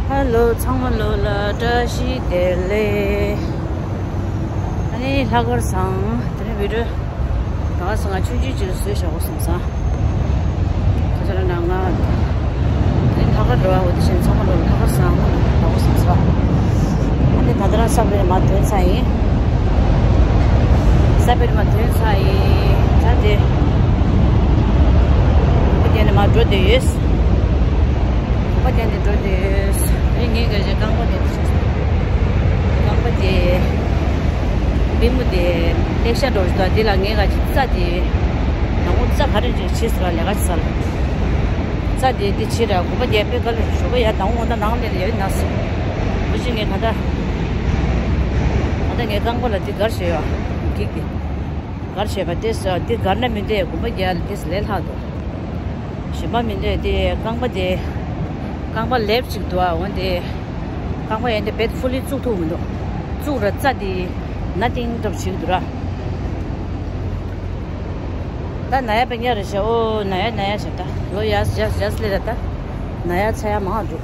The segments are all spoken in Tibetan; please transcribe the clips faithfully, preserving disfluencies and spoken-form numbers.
ཧ་ལོ། ཚང་མ་ལོ་ལ་བཀྲ་ཤིས་བདེ་ལེགས། ཨ་ནི་ལྷག་དཀར་བཟང་། དེ་རིང་བི་ཌིའོ་ད་ག་སང་ང་ཆུང་ཆུང་ཅིག་ལ་བཟོས་བཞག་གོ་སོང་ཙང་། ཁ་ཚ་ལ་ན་ང་དེ་རིང་ལྷག་དཀར་འགྲོ་བ་འོ་དེ་བཞིན་ཚང་མ་ལོ་ལ་ལྷག་དཀར་བཟང་ལ་གོ་སོང་ཙང་། ཨ་ནི་ད་ལྟ་རང་ས་བེ་མ་ཐོན་ས་ཡིན། ས་བེ་མ་ཐོན་ས་ཡིན། ད་དེ་ཁོ་དེ་ནས་མ་འགྲོ་དེ་ཡོད། ཁོ་དེ་ནས་འགྲོ་དེ་ཡོད། ཨ་ནི་ངས་ག་རེ་རྐང་པ་དེ་རྐང་པ་དེ་པུས་མོ་དེ་ལེགས་ཤ་འགྲོ་ཞིག་དང་། དེ་ལ་ངས་ག་ཅིག་རྩ་དེ་ནང་མོ་རྩ་ག་རེ་ཅིག་བྱེད་ཟེར་བ་ལས་ཀ་ཅིག་ཟ་ལ། རྩ་དེ་དེ་བྱེད་ར་གོམ་པ་རྒྱབ་པའི་སྐབས་ལ་ཞོགས་པ་ཡར་དང་འོང་ད་ནང་ལས་ཡོད་ན་སྲིད། འོ་ཅི་ངས་ད་ལྟ་ད་ལྟ་ངས་རྐང་པ་ལ་དེ་གར་བྱས་ཡོད། འགྲིག་གི། གར་བྱས་པ་དེ་ས་དེ་གར་ན་མི་འདོད་གོམ་པ་རྒྱབ་ལ་དེ་ལས་ལྷག་འདུག་གཞན་པ་མི་འདོད་དེ་རྐང་པ་དེ་རྐང་པ་ལེབ་ཅིག་འདུག་ཨ། འོན་ཏེ་རྐང་པ་ཡན་དེ་བེད་ཕུལ་ལི་བཙུགས་ཐུབ་མི་འདུག་བཙུགས་ར་རྩ་དེ་ན་ཏིང་འདྲ་པོ་བྱེད་ཀྱི་འདུག་ར། ད་ན་ཡ་པ་ཉར་རེ་བྱ། ཨོ་ན་ཡ་ན་ཡ་བྱ། ད་ལོ་ཡ་ཡ་ཡ་ལེ་ར། ད་ན་ཡ་ཚ་ཡ་མང་འདུག་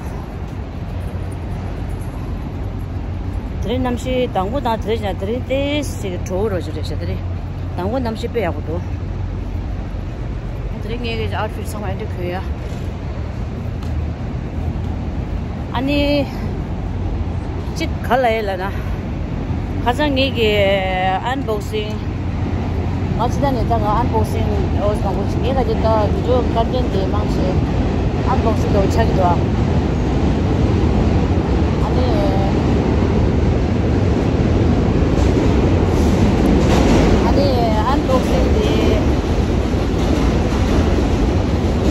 དེ་རིང་གནམ་གཤིས་དང་པོ་དང་དེ་རིང་དེ་རིང་ཏོག་ཙམ་གྱི་དྲོ་པོ་རོ་ཞིག་རེད་ཤག་དེ་རིང་དང་པོ་གནམ་གཤིས་དཔེ་ཡག་པོ་འདུག་དེ་རིང་ངས་ཀྱི་ཨའུ་ཊི་ཕིཊ་ཚང་མ་ཨེ་འདྲ་གོན་ཡ། ཨ་ནི་གཅིག་ག་ལ་ཡེ་ལ་ན། ཁ་སང་ངེད་ཀྱི་ཨན་བོག་སིང་། ང་ཕྱི་ཟླ་ནས་ད་ང་ཨན་བོག་སིང་འོ་མང་པོ་ཅིག་ངེད་ཀ་ཅིག་ད་བི་ཌིའོ་ཀོན་ཊེན་ཊི་དེ་མང་ཆེ་ཨན་བོག་སིང་དུ་ཆགས་ཀྱི་འདུག་ཨ་ནི་ཨ་ནི་ཨན་བོག་སིང་དེ་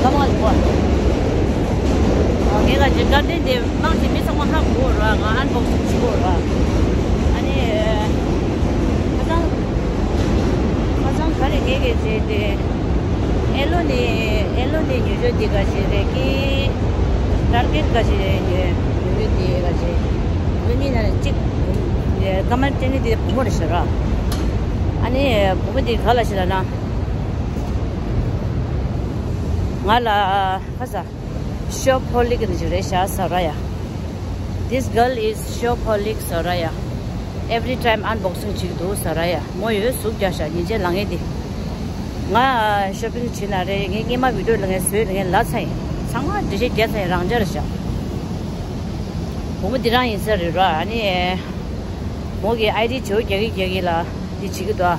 ལ་མང་ཆེ་བ། ངེད་ཀ་ཅིག་ཀོན་ཊེན་ཊི་དེ་མང་ཆེ་མི་ཚང་མ་ཧ་གོ་ར། ང་ཨན་བོག་སིང་བྱེད་གོ་ར། ཨ་ནི་ཁ་སང་ཁ་སང་ག་རེ་ངེད་ཀྱི་བྱས་ཏེ། ཨེ་ལོ་ནི་ཨེ་ལོ་ནི་ཉོ་རྒྱུ་དེ་ག་ཞིག་རེད་ཀི། ཊར་གེཊ་ག་ཞིག་རེད། ཉོ་ཉོ་རྒྱུ་དེ་ག་ཞིག་ཉོ་མི་ན་གཅིག་ཀ་མན་ཊི་སྤྲད་ནི་དེ་བུ་མོ་རེད་ཤག་ར། ཨ་ནི་བུ་མོ་དེ་ག་ལ་ཞིག་ལ་ན། ང་ལ་ཁ་ས་ཤོབ་ཧོ་ལིག་ནི་ཞིག་རེད་ཤག་ཟེར་ར་ཡ། This girl is shopaholic ཟེར་ར་ཡ། Every time unboxing བྱེད་ཀྱི་འདུག་ཟེར་ར་ཡ། མོ་ཡོད་ཟུག་རྒྱག་ཤག་ཉིན་བྱེད་ལངས་ངེས་དེ། ང་ཤོ་པིང་བྱེད་ན་རེད། ངས་སྔས་མ་བི་ཌིའོ་ལ་ངས་བཟོས་ལ་ངས་ལབ་ཚར་ཡིན། ཚང་མ་འགྲེལ་བཤད་རྒྱག་ཚར་ཡིན། རང་འཇགས་རེད་ཤག་བུ་མོ་འདི་རང་ཡིན་ས་རེད་ར། ཨ་ནི་མོ་གི་ཨའི་ཌི་བྱོས་རྒྱག་གི་རྒྱག་གི་ལ་འདི་བྱེད་ཀྱི་འདུག་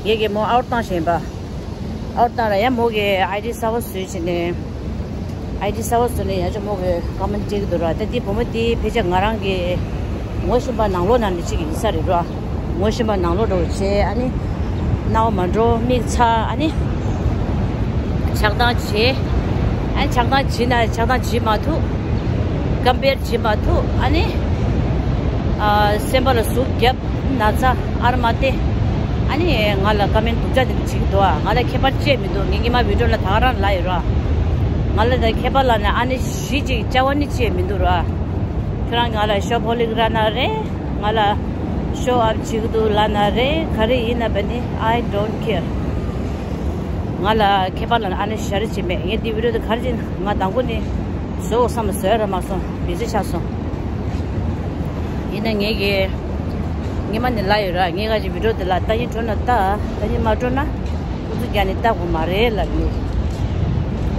ངས་ཀྱི་མོ་ཨའུཊ་བཏང་བཞིན་པ། ཨའུཊ་བཏང་ར་ཡ་མོ་གི་ཨའི་ཌི་གསར་པ་བཟོས་བྱས་ནས། ཨའི་ཌི་གསར་པ་བཟོས་ནས་ཡ་ཅོ་མོ་གི་ཀ་མན་ཊི་སྤྲད་ཀྱི་འདུག་ར། ད་འདི་བུ་མོ་འདི་ཕལ་ཆེར་ང་རང་གི་ངོ་ཤེས་པ་ནང་ལོགས་ནང་ནས་གཅིག་ཡིན་ས་རེད་ར། ངོ་ཤེས་པ་ནང་ལོགས་འདྲ་བོ་བྱས། ཨ་ནི་རྣ་བ་མ་འགྲོ། མིག་ཚ། ཨ་ནི་ཆགས་སྡང་བྱས། ཨ་ནི་ཆགས་སྡང་བྱས་ན་ཆགས་སྡང་བྱེད་མ་ཐུབ། ཀམ་པེར་བྱེད་མ་ཐུབ། ཨ་ནི་ཨ་སེམས་པ་ལ་ཟུག་བརྒྱབ། ན་ཚ་ཨར་མ་སྟེ། ཨ་ནི་ང་ལ་ཀ་མན་ཊི་སྡུག་ཅག་དེ་འདྲ་བྱེད་ཀྱི་འདུག་ཨ། ང་ལ་ཁྱད་པར་ཅི་ཡང་མི་འདུག་ངས་སྔས་མ་བི་ཌིའོ་ལ་ད་ག་རང་ལབ་ཡོད་ར། ང་ལ་ད་ཁྱད་པར་ལབ་ན་ཨ་ནི་གཞི་གཅིག་རྩ་བ་ནས་ཅི་ཡང་མི་འདུག་ར། ཁྱོད་རང་ང་ལ་ཤོབ་ཧོ་ལིག་ར་ན་རེད། ང་ལ་ཤོ་ཨབ་བྱེད་ཀྱི་འདུག་ལབ་ན་རེད། ག་རེ་ཡིན་ན་བ་ནི་I don't care། ང་ལ་ཁྱད་པར་ལབ་ན་ཨ་ནི་ཞེ་དྲག་ཅིག་མེད། ངས་འདི་བི་ཌིའོ་དེ་ག་རེ་བྱས་ན་ང་དང་པོ་ནས་བཟོ་དགོས་བསམ་ལ་བཟོ་ཡ་ར་མ་སོང་། བི་ཟི་ཆགས་སོང་། ཡིན་ན་ངས་ཀྱི་སྔས་མ་ནས་ལབ་ཡོད་ར། ངས་ག་ཅིག་བི་ཌིའོ་དེ་ལ་ལྟ་སྙིང་བྲོ་ན་ལྟ། ལྟ་སྙིང་མ་བྲོ་ན་ཨུ་ཚུགས་རྒྱག་ནས་ལྟ་དགོས་མ་རེད་ལབ་ནས།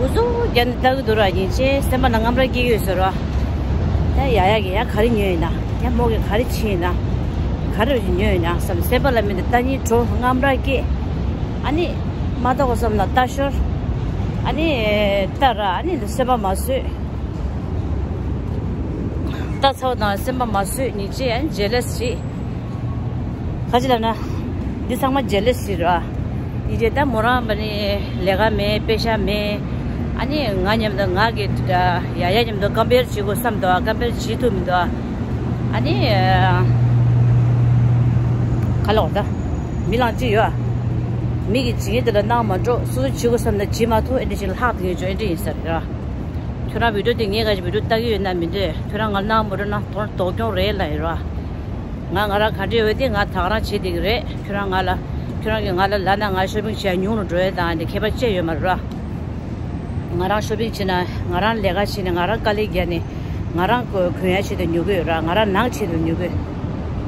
ཨུ་ཚུགས་རྒྱག་ནས་ལྟ་གི་འདུག་ར། ཡིན་ཕྱིན་སེམས་པ་ནང་དངངས་སྐྲག་སྐྱེ་གི་ཡོད་ཟེར་ར། ད་ཡ་ཡ་གི་ཡ་ག་རེ་ཉོས་ཡིན་ན། ཡ་མོ་གི་ག་རེ་བྱས་ཡིན་ན། ག་རེ་ཉོས་ཡིན་ན་བསམ། སེམས་པ་ལ་མི་འདི་ལྟ་སྙིང་བྲོ་དངངས་སྐྲག་སྐྱེ། ཨ་ནི་མ་ལྟ་དགོས་བསམ་ན་ལྟ་ཞོར། ཨ་ནི་ལྟ་ར། ཨ་ནི་སེམས་པ་མ་བཟོད། ལྟ་ཚར་བ་དང་སེམས་པ་མ་བཟོད། ཉིན་ཅིག་ཨ་ནི་ཇེ་ལེ་སི་བྱེད། ག་ཅི་ལབ་ན། འདི་ཚང་མ་ཇེ་ལེ་སི་རེད་བ། ཡིན་གྱི་ད་མོ་རང་བ་ནི་ལས་ཀ་མེད། པེ་ཤ་མེད། ཨ་ནི་ང་མཉམ་དུ་ང་གི་ཡ་ཡ་མཉམ་དུ་ཀམ་པེར་བྱེད་དགོས་བསམ་འདུག་ཀམ་པེར་བྱེད་ཐུབ་མི་འདུག་ཨ་ནི་ག་ལ་འོ་ད་མི་ལང་ཅི་ཡོད། མི་གི་བྱེད་ངེས་དེ་ལ་སྣང་མ་འགྲོ། སོ་སོ་བྱེད་དགོས་བསམ་ན་བྱེད་མ་ཐུབ། ཨེ་འདྲ་ཞིག་ལྷག་དེ་ངེས་ཅོ་ཨེ་འདྲ་ཡིན་ས་རེད་ར། ཁྱོད་རང་བི་ཌིའོ་དེ་ངས་ག་ཅིག་བི་ཌིའོ་ལྟ་གི་ཡོད་ན་མི་འདོད། ཁྱོད་རང་ང་སྣང་མ་འགྲོ་ན་དོ་དོགས་སྐྱོང་རེད་ལབ་ཡོད་ར། ང་ང་རང་ག་འདྲ་ཡོད་དེ་ང་ད་ག་རང་བྱེད་བསྡད་ཀྱི་རེད། ཁྱོད་རང་ང་ལ་ཁྱོད་རང་གིས་ང་ལ་ལབ་ན་ང་ཤོ་པིང་བྱེད་ཡ་ཉུང་རུ་འགྲོ་ཡ་དང་དེ་ཁྱད་པར་ཅི་ཡོད་མ་རེད་ར། ང་རང་ཤོ་པིང་བྱེད་ན་ང་རང་ལས་ཀ་བྱེད་ནས་ང་རང་དཀའ་ལས་བརྒྱབ་ནས་ ང་རང་གོན་ཡ་ཆེད་དུ་ཉོ་གི་ཡོད་ར། ང་རང་ནང་ཆེད་དུ་ཉོ་གི་ཡོད།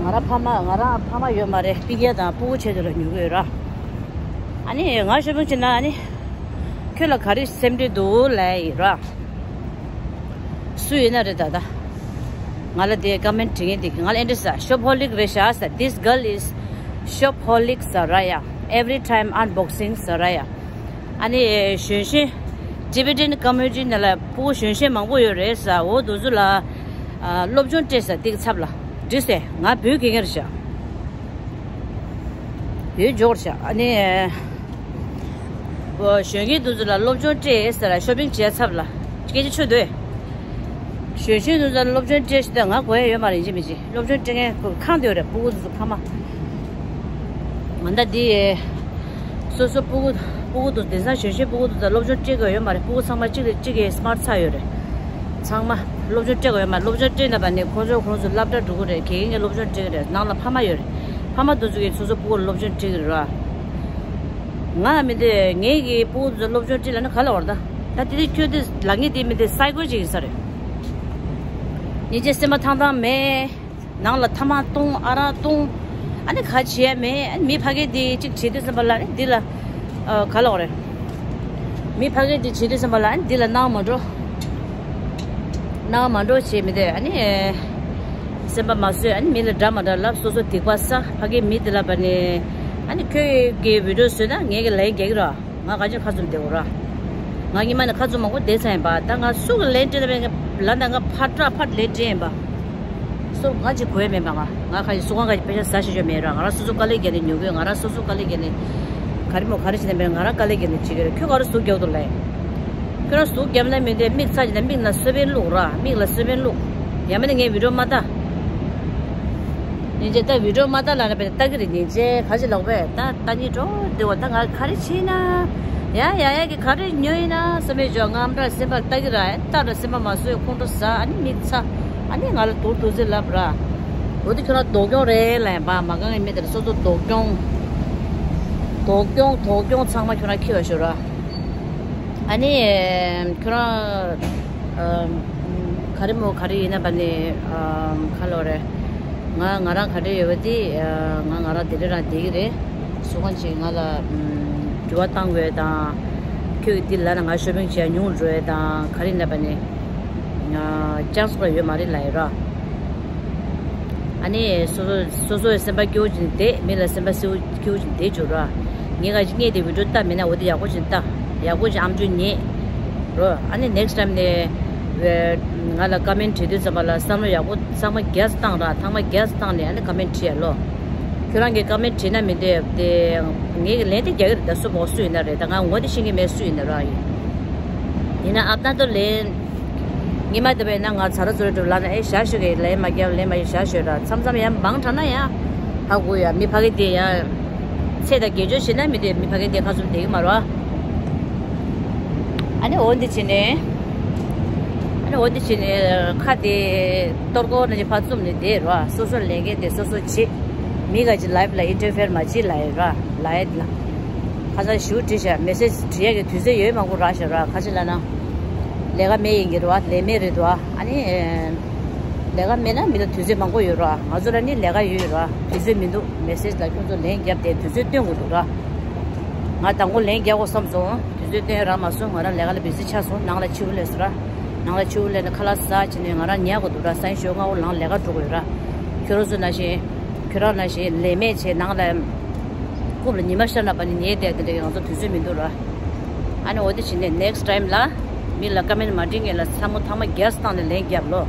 ང་རང་ཕ་མ་ང་རང་ཕ་མ་ཡོད་མ་རེད། སྤུན་ཀྱག་དང་སྤུ་གུ་ཆེད་དུ་ལ་ཉོ་གི་ཡོད་ར། ཨ་ནི་ང་ཤོ་པིང་བྱེད་ན་ཨ་ནི་ཁྱོད་ལ་ག་རེ་སེམས་ཁྲལ་འདུག་ལབ་ཡི་ར། སུ་ཡིན་ན་རེད་ད་ད། ང་ལ་དེ་ཀ་མེན་བྲིས་མཁན་དེ་ང་ལ་ཨེ་འདྲ་ཟེར། Shopaholic རེད་ཤག་ཟེར། This girl is shopaholic ཟེར་ར་ཡ། Every time unboxing ཟེར་ར་ཡ། ཨ་ནི་གཞོན་གཞོན་Tibetan community ནང་ལ་སྤུ་གུ་གཞོན་གཞོན་མང་པོ་ཡོད་རེད་ཟེར། འོ་དེ་ཚོ་ལ་ཨ་སློབ་སྦྱོང་སྤྲད་ཟེར། ཏིག་ཚབ་ལ་འདྲི་ཟེར། ང་བོད་སྐད་ངེར་བཞག་ཡོད་འཇོག་བྱ། ཨ་ནི་གཞོན་སྐྱེས་དེ་ཚོ་ལ་སློབ་སྦྱོང་སྤྲད་ཟེར་ལ་ཤོ་པིང་བྱས་ཚབ་ལ་སྐད་ཆ་ཆོད་དོ། གཞོན་གཞོན་དེ་ཚོ་ལ་སློབ་སྦྱོང་སྤྲད་ཞུ་དུས་ང་གོ་ཡ་ཡོད་མ་རེད། ཡིན་གཅིག་མིན་གཅིག་སློབ་སྦྱོང་སྤྲད་མཁན་ཁོ་ཁང་དེ་ཡོད་རེད། སྤུ་གུ་དེ་ཚོ་ཕ་མ། ང་ད་འདི་སོ་སོ་སྤུ་གུ་སྤུ་གུ་དེ་དེང་སང་གཞོན་གཞོན་སྤུ་གུ་དེ་ཚོ་ལ་སློབ་སྦྱོང་སྤྲད་དགོས་ཡོད་མ་རེད། སྤུ་གུ་ཚང་མ་གཅིག་རེད། གཅིག་གིས་སི་མཱར་ཊི་ཚར་ཡོད་རེད། ཚང་མ་སློབ་སྦྱོང་སྤྲད་དགོས་ཡོད་མ་རེད། སློབ་སྦྱོང་སྤྲད་ན་བ་ནི་ཁོ་ཚོ་ཁོ་ཚོ་སློབ་གྲྭ་འགྲོ་གི་རེད། དགེ་རྒན་གྱིས་སློབ་སྦྱོང་སྤྲད་གི་རེད། ནང་ལ་ཕ་མ་ཡོད་རེད། ཕ་མ་དེ་ཚོ་གིས་སོ་སོ་སྤུ་གུ་ལ་སློབ་སྦྱོང་སྤྲད་གི་རེད་ར། ང་མི་འདོད། ངའི་གི་སྤུ་གུ་ཚོ་སློབ་སྦྱོང་སྤྲད་ལབ་ན་ག་ལ་བར་ད། ད་དེ་དུས་ཁྱོད་དེ་ལབ་མཁན་དེ་མི་འདོད། སའི་ཀོ་ཅིག་ཡིན་ས་རེད། ཉིན་རྗེས་སེམས་པ་ཐང་ཐང་མེད། ནང་ལ་ཐ་མག་བཏུང་། ཨ་རག་བཏུང་། ཨ་ནི་ག་བྱེད་ཡ་མེད། ཨ་ནི་མི་ཕ་གི་དེ་ཅིག་བྱེད་དུས་ཙམ་པ་ལ་ཨ་ནི་འདི་ལ་ཨ་ག་ལ་བར་རེད། མི་ཕ་གི་དེ་བྱེད་དུས་ཙམ་པ་ལ་ཨ་ནི་འདི་ལ་སྣང་མ་འགྲོ། སྣང་མ་འགྲོ་བྱེད་མི་འདོད། ཨ་ནི་སེམས་པ་མ་བཟོད། ཨ་ནི་མི་ལ་འདྲ་མ་འདྲ་ལབ། སོ་སོ་སྡིག་པ་བསགས། ཕ་གི་མི་དེ་ལ་བ་ནི་ཨ་ནི་ཁྱོད་ཀྱི་བི་ཌིའོ་བཟོས་ན་ངས་ཀྱི་ལན་རྒྱག་གི་ར། ང་ག་ཅིག་ཁ་བཙུམ་བསྡད་འོ་ར། ང་ཉི་མ་ནས་ཁ་བཙུམ་མང་པོ་བསྡད་ཚར་ཡིན་པ། ད་ང་སུ་གི་ལན་སྤྲད་ན་མེད། ལ་ད་ང་ཕར་སྐྲག་ཕར་ལན་སྤྲད་ཡིན་པ། སོ་ང་ཅིག་གོ་ཡ་མེད་པ། ང་ང་ཁ་ཡི་སུ་ཁང་ཁ་ཡི་པེ་ཤ་ཟ་ཤེས་ཤོས་མེད་ར། ང་རང་སོ་སོ་དཀའ་ལས་བརྒྱབ་ནས་ཉོ་གི་ཡོད། ང་རང་སོ་སོ་དཀའ་ལས་བརྒྱབ་ནས་ག་རེ་མོ་ག་རེ་བྱས་ནས་མེད། ང་རང་དཀའ་ལས་བརྒྱབ་ནས་བྱེད་ཀྱི་རེད། ཁྱོད་ག་རེ་ཟུག་རྒྱག་འདུག་ལབ་ཡིན། ཁྱོད་རང་ཟུག་བརྒྱབ་ན་མི་འདོད། མིག་ཚ་བྱས་ན་མིག་ནང་སོལ་བེན་བླུགས་ར། མིག་ལ་སོལ་བེན་བླུགས། ཡང་མིན་ན་ངའི་བི་ཌིའོ་མ་ལྟ། ཉིན་རྗེས་ད་བི་ཌིའོ་མ་ལྟ་ལབ་ན་བས་ལྟ་གི་རེད། ཉིན་རྗེས་ག་ཅི་ལོག་པས་ད་ལྟ་ཉིན་འགྲོ་བདེ་བ། ད་ང་ག་རེ་བྱེད་ན། ཡ་ཡ་ཡ་གི་ག་རེ་ཉོས་ཡིན་ན་བསམ་མེད་འཇོག་ངམ་ར་སེམས་པ་ལྟ་གི་ར། ལྟ་ར་སེམས་པ་མ་བཟོད། ཁོང་ཁྲོ་ཟ། ཨ་ནི་མིག་ཚ། ཨ་ནི་ང་ལ་དུར་དུར་ཟེར་ལབ་ར། འོ་དེ་ཁྱོད་རང་སྡུག་གྱོང་རེད་ལབ་ཡིན་པ། མ་གང་ཡིན་མི་དེར་སོ་སོ་སྡུག་གྱོང་། སྡུག་གྱོང་སྡུག་གྱོང་ཚང་མ་ཁྱོད་རང་འཁྱེར་བ་ཤོར་ར། ཨ་ནི་ཁྱོད་རང་ག་རེ་མོ་ག་རེ་ཡིན་ན་བ་ནི་ག་ལོ་རེད། ང་ང་རང་ག་འདྲ་ཡོད་པ་དེ་ང་ང་རང་དེ་འདྲ་རང་བསྡད་ཀྱི་རེད། སུ་གང་ཅིག་ང་ལ་འགྱུར་བ་གཏང་དགོས་དང་། ཁྱོད་ཀྱིས་འདི་ལབ་ན་ང་ཤོ་པིང་བྱས་ཉུང་འགྲོ་ཡ་དང་ག་རེ་ཡིན་ན་བ་ནི་ཅང་སུ་ཡོད་མ་རེད་ལབ་ཡོད་ར། ཨ་ནི་སོ་སོ་སོ་སོའི་སེམས་པ་སྐྱོ་བོ་ཅིག་བསྡད། མི་ལ་སེམས་པ་སེའུ་སྐྱོ་བོ་ཅིག་བསྡད་བཅུག་ར། ངས་ག་ཅིག་ངས་དེ་བི་ཌིའོ་ལྟ་མེད་ན་འོ་དེ་ཡག་པོ་ཅིག་ལྟ། ཡག་པོ་ཅིག་ཨམ་ཅོག་ཉན་རོ། ཨ་ནི་ནེག་སི་ཊའིམ་ནས་ང་ལ་ཀ་མེན་བྲིས་དུས་ཙམ་པ་ལ་བསམ་བློ་ཡག་པོ་ཚང་མ་རྒྱས་སུ་བཏང་ར། ཚང་མ་རྒྱས་སུ་བཏང་ནས་ཨ་ནི་ཀ་མེན་བྲིས་ཡ་ལོ། ཁྱོད་རང་གིས་ཀ་མེན་བྲིས་ན་མི་འདོད་དེ་ངས་གི་ལན་དེ་རྒྱག་གི་རེད། ད་སུ་མོ་སུ་ཡིན་ན་རེད། ད་ང་ངོ་དེ་ཤེས་ཀྱི་མེད། སུ་ཡིན་ན་ར་ཡིན། ཡིན་ན་ཨབ་ད་དོ་ལན། ཉི་མ་དེ་བས་ན་ང་ཚ་ར་ཚུ་ར་གྲུབ་ལ་ན་ཨེ་ཞག་ཞོད་གི་ལན་མ་རྒྱབ་ལན་མ་ཡོད་ཞག་ཞོད་ར། མཚམས་མཚམས་ཡང་མང་དྲགས་ན་ཡང་ཧ་གོ་ཡ། མི་ཕ་གི་དེ་ཡང་ཚེ་དང་དགེ་སྦྱོར་བྱེད་ན་མི་དེ་མི་ཕ་གི་དེ་ཁ་བཙུམ་བསྡད་གི་མ་རོ། ཨ་ནི་འོ་འདི་བྱས་ནས་ཨ་ནི་འོ་འདི་བྱས་ནས་ཁ་དེ་གཏོར་སྐོར་ན་ཅི་ཕར་བཙུམ་ནས་བསྡད་རོ། སོ་སོ་ལས་འགན་དེ་སོ་སོ་བྱེད། མི་ག་ཅི་ལའིབ་ལ་ཨིན་ཊར་ཕི་ཡར་མ་བྱེད་ལ་ཡོད་རོ། ལ་ཡོད་ལ། ཁ་སང་ཞུ་བྲིས་ཤག་མེ་སེ་ཇི་བྲིས་ཡག་གི་དུས་ཚོད་ཡོད་མང་པོ་རག་ཤག་ར། ཁ་ཅིག་ལབ་ན་ལས་ཀ་མེད་ཡིན་གྱི་རེད་བ། ལས་མེད་རེད་འདུག་ཨ་ནི་ལས་ཀ་མེད་ན་མི་ལ་དུས་ཚོད་མང་པོ་ཡོད་ར། ང་ཚོ་ལ་ནི་ལས་ཀ་ཡོད་ཡོད་ར། དུས་ཚོད་མི་འདུག་མེ་སེ་ཇི་ལ་ཁྱོད་ཚོ་ལན་བརྒྱབ་སྟེ་དུས་ཚོད་སྟོན་དགོས་འདུག་ར། ང་དང་པོ་ལན་རྒྱག་དགོས་བསམ་སོང་། དུས་ཚོད་སྟོན་རག་མ་སོང་། ང་རང་ལས་ཀ་ལ་བི་ཟི་ཆགས་སོང་། ནང་ལ་ཕྱིར་སླེབས་སོང་ར། ནང་ལ་ཕྱིར་སླེབས་ནས་ཁ་ལག་ཟ་བྱས་ནས་ང་རང་ཉལ་དགོས་འདུག་ར། སང་ཉིན་ཞོགས་སྔ་པོ་ལངས་ལས་ཀ་འགྲོ་དགོས་ཡོད་ར། ཁྱོད་རང་ཚོ་ནང་བཞིན། ཁྱོད་རང་ནང་བཞིན་ལས་མེད་བྱས་ནང་ལ་རྐུབ་ལ་ཉི་མ་ཤར་ན་བ་ནི་ཉལ་བསྡད་དེ་འདྲ་ང་ཚོ་དུས་ཚོད་མི་འདུག་ར། ཨ་ནི་འོ་དེ་བྱས་ནས་ནེག་སི་ཊའིམ་ལ་མི་ལ་ཀ་མེན་མ་འབྲི་མཁན་ལ་ཚ་མོ་ཐང་མ་རྒྱས་བཏང་ནས་ལན་རྒྱབ་ལོ།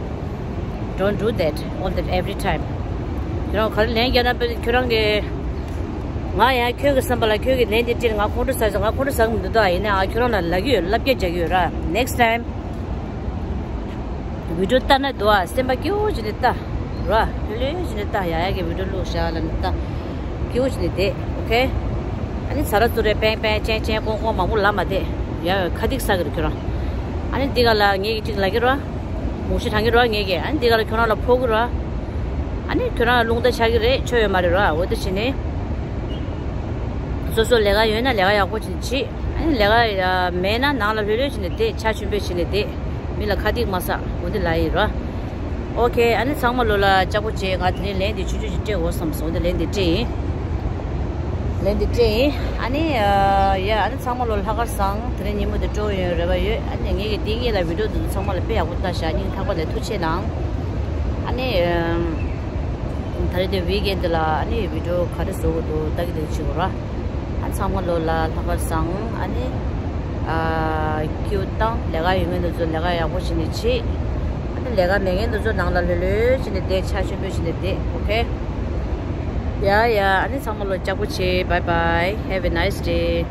Don't do that all the every time. ཁྱོད་རང་ག་རེ་ལན་རྒྱབ་ན་དཔེ་ཁྱོད་རང་གི་ང་ཡང་ཁྱོད་ཀྱི་བསམ་པ་ལ་ཁྱོད་ཀྱི་ལན་དེ་སྤྲད་ང་ཁོང་ཁྲོ་ཟ་ཟ་ང་ཁོང་ཁྲོ་ཟ་གི་མི་འདུག་ད་ཡིན་ནའང་ཁྱོད་རང་ལ་ལབ་ཀྱི་ཡོད། ལབ་རྒྱ་རྒྱག་གི་ཡོད་ར། Next time. བི་ཌིའོ་ལྟ་ན་འདུག་ཨ། སེམས་པ་སྐྱིད་པོ་བྱས་ནས་ལྟ་ར། ལྷོད་ལྷོད་བྱས་ནས་ལྟ། ཡ་ཡ་གི་བི་ཌིའོ་བླུགས་བཞག་ལབ་ནས་ལྟ། སྐྱིད་པོ་བྱས་ནས་བསྡད། ཨོ་ཁེ། ཨ་ནི་ཚ་ར་ཚུ་རེ་པེང་པེང་ཅེང་ཅེང་ཀོང་ཀོང་མང་པོ་ལབ་མ་བསྡད། ཡ་ཁ་ཏིག་ཟ་གི་རེད་ཁྱོད་རང་། ཨ་ནི་འདི་ག་ལ་ངས་ཀྱི་གཅིག་ལབ་ཀྱི་ར། མུག་ཤི་བཏང་གི་ར་ངས་ཀྱི། ཨ་ནི་འདི་ག་ལ་ཁྱོད་རང་ལ་ཕོག་གི་ར། ཨ་ནི་ཁྱོད་རང་རླུང་རྟ་ཆགས་ཀྱི་རེད། ཆོ་ཡོད་མ་རེད་ར། འོ་དེ་བྱས་ནས། སོ་སོ་ལས་ཀ་ཡོད་ན་ལས་ཀ་ཡག་པོ་བྱས་ནས་བྱེད། ཨ་ནི་ལས་ཀ་ཡ་མེད་ན་ནང་ལ་ལྷོད་ལྷོད་བྱས་ནས་བསྡད། ཆ་ཆུན་པོ་བྱས་ནས་བསྡད། མི་ལ་ཁ་སྡིག་མ་བསགས་འོ་འདི་ལ་ཡིན་རོ། ཨོ་ཁེ། ཨ་ནི་ཚང་མ་ལོ་ལ་ལྕགས་པོ་བྱེད། ང་དེ་རིང་ལན་དེ་ཆུང་ཆུང་ཞིག་སྤྲད་འོ་བསམ་སོང་། འོ་འདི་ལན་དེ་སྤྲད་ཡིན། ལན་དེ་སྤྲད་ཡིན། ཨ་ནི་ཡ་ཨ་ནི་ཚང་མ་ལོ་ལྷག་དཀར་བཟང་། དེ་རིང་ཉིན་མོ་དེ་སྤྲོ་ཡོང་རེ་བ་ཡོད། ཨ་ནི་ངེད་ཀྱི་དེ་ངེད་ལ་བི་ཌིའོ་དེ་ཚོ་ཚང་མ་ལ་དཔེ་ཡག་པོ་ལྟ་ཤག་སྙིང་ཐག་པ་ལས་ཐུགས་ཆེ་གནང་། ཨ་ནི། ད་རེས་དེ་ཝིག་ཨེན་དེ་ལ་ཨ་ནི་བི་ཌིའོ་ག་རེ་བཟོ་དགོས་འདུག་ལྟ་གི་འདུག་ཅིག་ར། ཨ་ཚང་མ་ལོ་ལ་ལྷག་དཀར་བཟང་། ཨ་ནི་ཨ་ཁྱེད་དང་ལས་ཀ་ཡོད་མཁན་དེ་ཚོ་ལས་ཀ་ཡག་པོ་བྱས་ནས་བྱེད། ཨ་ནི་ལས་ཀ་མེད་མཁན་དེ་ཚོ་ནང་ལ་ལྷོད་ལྷོད་བྱས་ནས་བསྡད། ཆ་ཆེན་པོ་བྱས་ནས་བསྡད། ཨོ་ཁེ། ཡ་ཡ། ཨ་ནི་ཚང་མ་ལོ་ལྕགས་པོ་བྱེད། Bye bye, have a nice day.